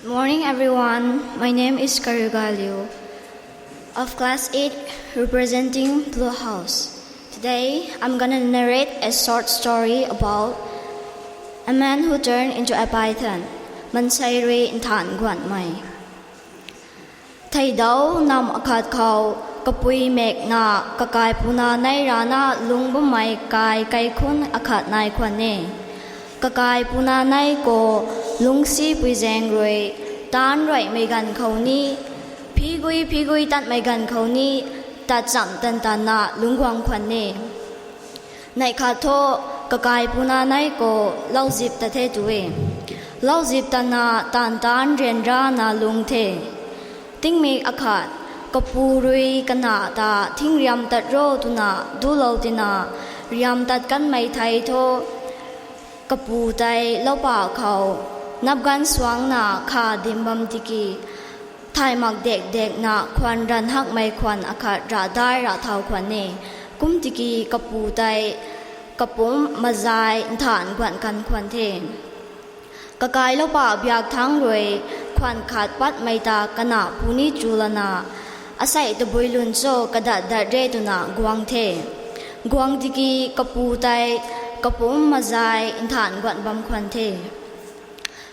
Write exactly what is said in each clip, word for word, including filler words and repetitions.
Good morning, everyone. My name is Kariga Liu, of class eight, representing Blue House. Today, I'm gonna narrate a short story about a man who turned into a python. Mansei rui nthan guanmei. Theidau nam akhat khou, kapui mekna, kakai puna nei rana lung bammei kai kaikhun akhat nai khwan e. Kakai puna nei khou, lungcsi puizaeng rui, taanc ruaimei ganv khou ni, phigui phigui tatmei ganv khou ni, tat cham tan tanna lungc guang khwan e. Neih khat thu, kakai puna nei khou, lauzip tat the tu e. Lauzip tatna taanv taanc ryanrana lung the. Tingmik akhat, kapu rui kana ta thingriam tat ro twna dulou tina, riam tat kanmei thei thu, kapu tei loupa khou, nap ganv suangna kha dim bam tiki, thay mak dekdekna khwan ranv hakmei khwan akhat ravdai rav thau khwan e. Kum tiki kapu tei, kapumc mazai nthan guan kan khwan the. Kakai loupa biak thangc rui, khwan khat patmei ta kana pu ni chulana, asei tabui lun cho kadat dat re twna guang the. Guang tiki kapu tei, kapumc mazai nthan guan bam khwan the.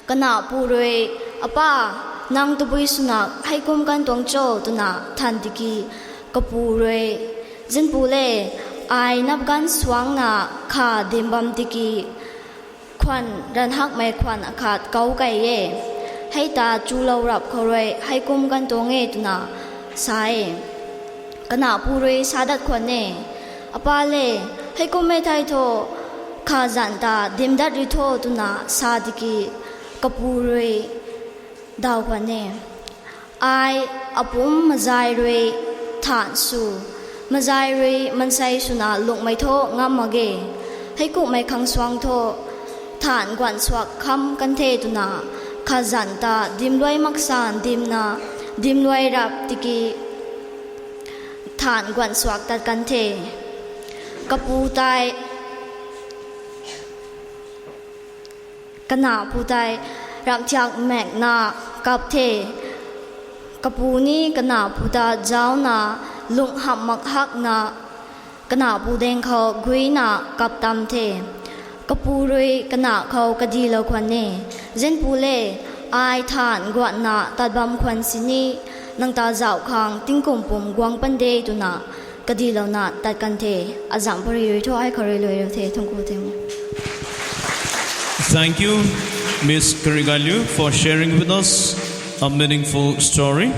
Kana pu rui, apa, nang tabui swna heikum kan tuang cho twna than tiki, kapu rui, zinpu le, ai nap ganv suangna kha dim bam tiki, khwan ranv hakmei khwan akhat kau kei e. Hei ta chulou rap khou rui heikum kan tuang e twna sa e. Kana pu rui sa dat khwan e. Apa le, heikum e thei thu, kha zanc ta dim dat ri tho twna sa tiki, kapu rui daw khwan e. Ai, apumc mazai rui than sw, mazai rui mansei swna lungmei thu ngam mak ge. Heikumhmei khang suang thu, than guan suak kham kan the twna, kha zanc ta dimluai maksan dimna, dimluai rap tiki, than guan suak tat kan the. Kapu tei, kana pu tei, ramhthiak mekna kap the. Kapu ni kana pu ta zauna, lung hamh mak hakna, kana pu daeng khou guina kap tam the. Kapu rui kana khou kadilou khwan e. Zinpu le, ai than guanna tat bam khwan sini, nang ta zauh khang tingkum pum guang pan de twna, kadilouna tat kan the. Azanc pari rui thu ai khou rui luai rou the, thangc ku the. Thank you, Miss Kariga Liu, for sharing with us a meaningful story.